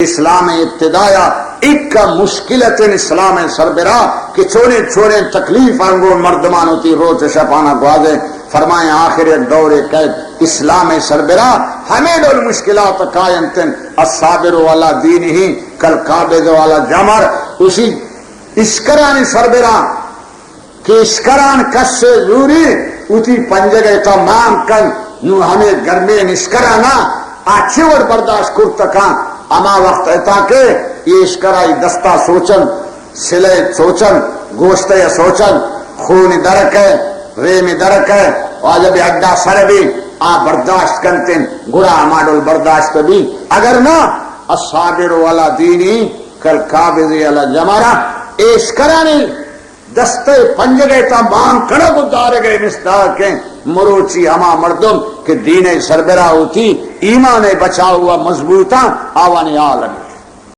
اسلام ابتدایا ایک مشکلتیں اسلام سربرا کہ چونیں چونیں تکلیف انگو مردمان ہوتی روچ شپانا گوازے۔ فرمائیں آخر ایک دور کئیت اسلام سربرا ہمیں ڈول مشکلات کاینتن، الصابر والا دین ہی کل قابض والا جمر، اسی اشکرانی سربرا کہ اشکران کس ء زوری وتی پنجگ ء تھا مان کن، نوں ہمے گرمیں اشکران ء آ چے وڑ برداشت کرت کن؟ ہما وقت ء تاں کہ اے اشکر آئی دستا سوچن، سلہ ء سوچن، گوشت ء سوچن، خون درک ء، ریم درک ء، واجہ بے اڈا سر بی، آ برداشت کنتن، گڑا ہما ڈول برداشت بی۔ اگر نہ، الصابر والا دینی کل قابض علی جمرہ، اے اشکرانی دست ء پنجگ ء تاں بانگ کنگ ء دارگ ء مصداق انت۔ مروچی ہما مردم کہ دین ء سربرا ہوتی، ایمان ء بچاؤ ء مضبوطاں، آوانی حال انت۔